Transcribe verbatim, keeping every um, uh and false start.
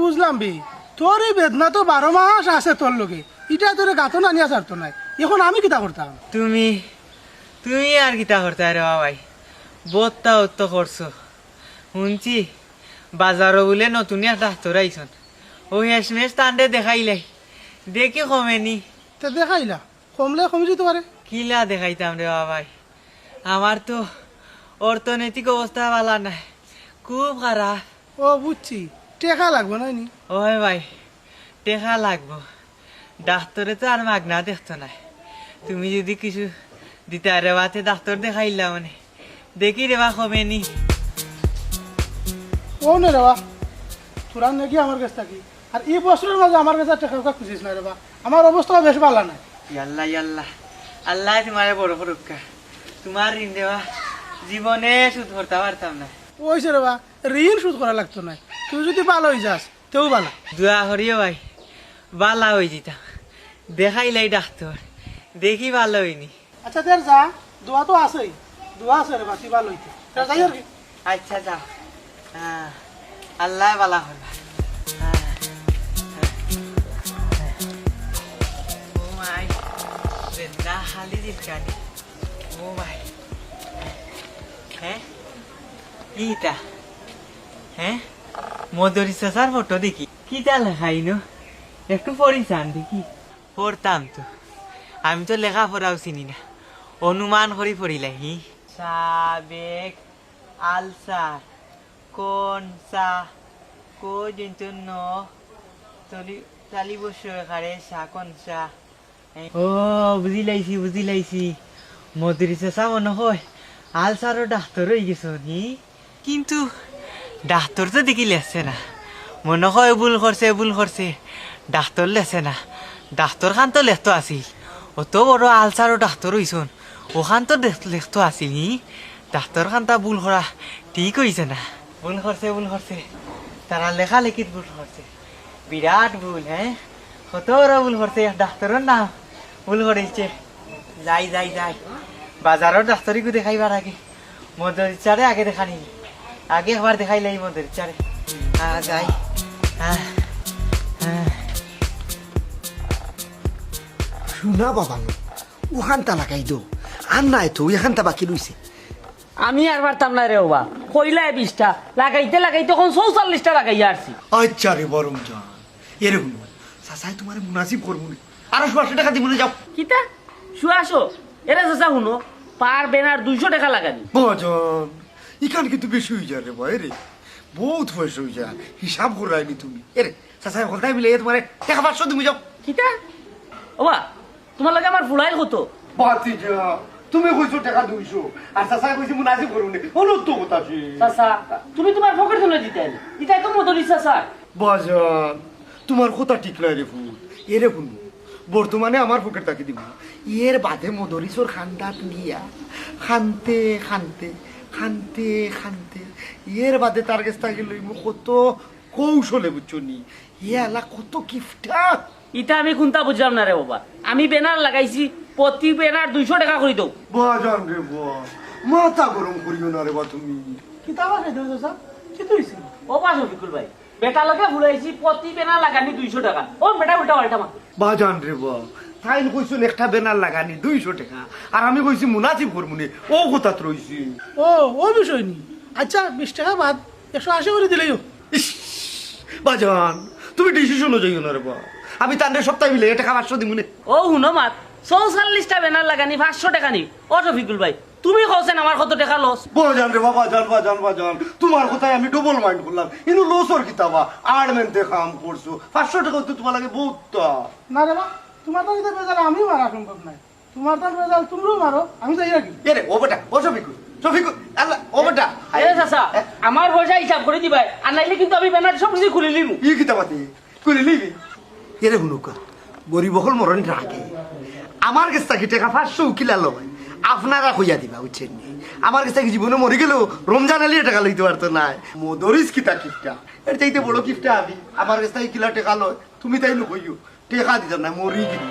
বুঝলাম বে, তোর ই বেদনা তো বারো মাস আছে তোর লগে, ইটা তোরে গাতো নানিয়া ছাড়তো নায়। এখন আমি কিতা করতাম? তুমি, তুমি আর কিতা করতায় রে বাবাই? বত্তা অত্ত করছো। হুনছি, বাজারো বুলে নতুন এক ডাক্তর আইছন। অউ হেশমেশ তানরে দেখাইলাই। দেখি কমেনি। তে দেখাইলা? কমলে কমি যাইতো পারে। কিলা দেখাইতাম রে বাবাই? আমার তো অর্থনৈতিক অবস্থা ভালা নায়, খুব খারাপ। ও বুঝছি, টেকা লাগবো নায় নি? ওই ভাই, টেকা লাগবো। ডাক্তরে তো আর মাগনা দেখতো নায়। তুমি যুদি কিছু দিতায় রে বা, তে ডাক্তর দেখাইলাম অনে। দেখি রে বা কমেনি। ও নে রে বা, তোরা নেকি আমার গেছ থাকি। আর ই বছরর মাঝে আমার গেছে টেকা উকা খুজিস না রে বা, আমার অবস্থা বেশ ভালা নায়। ইয়াল্লা, ইয়াল্লা, আল্লায় তুমারে বড় করউক্কা। তুমার ঋণ রে বা জীবনে শোধ করতাম পারতাম নায়। অইছে রে বা, ঋণ শোধ করা লাগতো নায়, তুই যুদি ভালা অই যাস তেউ ভালা। দোয়া করিও ভাই, ভালা অই যিতাম। দেখাইলাই ডাক্তর, দেখি ভালা অইনি। আচ্ছা, তে যা, দোয়া তো আছেই, দোয়া আছে রে বা, তুই ভালা অইতে। তে যাই আর কি। আচ্ছা, যাও। হ্যাঁ, আল্লায় ভালা করবা। হ্যাঁ। ও মাই, বেটা খালি জিলকানি। ও মাই। হ্যাঁ? কিতা? হ্যাঁ? মদরিছ চাচার ফটো দেখি। কিতা লেখা ইনো? একটু পড়ি চান দেখি। পড়তাম তো। আমি তো লেখাপড়াও চিনি না। অনুমান করি পড়িলাই, হি? সাবেক আলসার, কনসা, কো জৈন্ত ন, তলি, তালি বসো এখানে, সা কনসা। ও, বুঝিলাইছি, বুঝিলাইছি। মদরিছ চাচা মনো কয় আলসারর ডাক্তর অইগেছইন, হি? কিন্তু ডাক্তর তো দেখি লেখছে না। মনো কয় ভুল করছে, ভুল করছে। ডাক্তর লেখছে না। ডাক্তর খান তো লেখতো আছিল। অত বড় আলসারর ডাক্তর অইছইন। অখান তো দেখ-, লেখতো আছিল, হি? ডাক্তর খানতা ভুল করা ঠিক অইছে না। ভুল করছে, ভুল করছে। তারা লেখালেখিত ভুল করছে। বিরাট ভুল, হ্যাঁ? কত বড় ভুল করছে, এক ডাক্তরর নাম ভুল করিলছে। যাই, যাই, যাই। বাজারর ডাক্তরিগু দেখাইবার আগে মদরিছ চাচারে আগে দেখানি। আগে একবার দেখাইলাই মদরিছ চাচারে। আ, যাই। আ, আ। হুনো বাবা, অখানতা লাগাই দেও। আর নায় তো, অউ এখানতা বাকি রইছে। আমি আর পারতাম নায় রে ওবা, কইলায় বিশটা, লাগাইতে লাগাইতে অখন চৌচল্লিশটা লাগাইয়া আরছি। আচ্ছা রে বা রমজান, এরে হুনো, চাচায় তুমারে মুনাসিব করমু নে, আরো পাঁচশো টেকা দিমু নে, যাও। কিতা? পাঁচশো? এরে চাচা হুনো, per banner দুইশো টেকা লাগানি। বাজান, ইখান কিন্তু বেশি অইযার রে বা, এরে, বউত পয়সা অইযার, হিসাব করায়নি তুমি। এরে, চাচায় হকলতায় মিলাইয়া তুমারে টেকা পাঁচশো দিমু, যাও। কিতা? ওবা, তুমার লগে আমার ফুড়াইল কত? ভাতিজা, তুমি কইছো টেকা দুইশো, আর চাচায় কইছে মুনাসিব করমু নে, অনর তো কথা শেষ। চাচা, তুমি তুমার পকেট থনে দিতায় নি, ইতায় তো মদরিছ চাচা। বাজান, তুমার কথা ঠিক নায় রে ফুত। এরে হুনো, বর্তমানে আমার পকেট থাকি দিমু, এর বাদে মদরিছর খান্দাত গিয়া খানতে খানতে, খানতে খানতে, এর বাদে তার গেছ থাকি লইমু কত কৌশলে, বুঝছো নি? এ আলা কত কিপটা। ইতা আমি কুনতা বুঝলাম না রে বাবা। আমি banner লাগাইছি, প্রতি banner দুইশো টেকা করি দেও। বাজান রে বা, মাথা গরম করিও না রে বা তুমি। কিতা বা কইতায় চাচা? কিতা অইছে? ওবা শফিকুল ভাই, বেটার লগে ফুরাইছি, প্রতি banner লাগানি দুইশো টেকা। ও বেটা উল্টা পাল্টা মাত। বাজান রে বা, তাইন কইছইন একটা banner লাগানি দুইশো টেকা, আর আমি কইছি মুনাসিব করমু নে, অউ কথাত রইছে। ও, অউ বিষয় নি। আচ্ছা, বিশ টেকা বাদ, একশো আশি করি দিলাইও। ইশ, বাজান, তুমি decision-ও যাইও না রে বা। আমি তানরে সবতায় মিলাইয়া টেকা পাঁচশো দিমু নে। ও হুনো মাত, চৌচল্লিশটা banner লাগানি পাঁচশো টেকা নি। ও শফিকুল ভাই, তুমি কওছেন আমার কত টেকা loss? বাজান রে বা, বাজান, বাজান, বাজান, তুমার কথায় আমি double mind করলাম। ইনো loss-র কিতা বা, আড়মেন্তে কাম করছো, পাঁচশো টেকা তো তুমার লাগি বউততা। না রে বা, তুমার তো ইতা বেজার আমি মারা সম্ভব নায়। তুমার তান বেজাল তুমরাউ মারো, আমি যাই আর কি। এরে, ও বেটা, ও শফিকুল, শফিকুল, আল্লাহ, ও বেটা। এ চাচা, এ? আমার পয়সা হিসাব করি দিবায়, আর নাইলে কিন্তু আমি banner সব কিছু খুলি লিমু। ই কিতা মাতে? খুলি লিবি? এরে হুনউক্কা, গরিব অকল মরণ রাগে। আমার গেছ থাকি টেকা পাঁচশো উকিলা লয়, আপনারা কইয়া দিবা, বুঝছইন নি? আমার গেছ থাকি জীবনে মরি গেলেও রমজান আলীয়ে টেকা লইতো পারতো নায়। মদরিছ কিতা কিপটা, এর চাইতে বড় কিপটা আমি। আমার গেছ থাকি কিলা টেকা লয়, তুমি তাইন কইও। টেকা দিতাম না, মরি গেলি।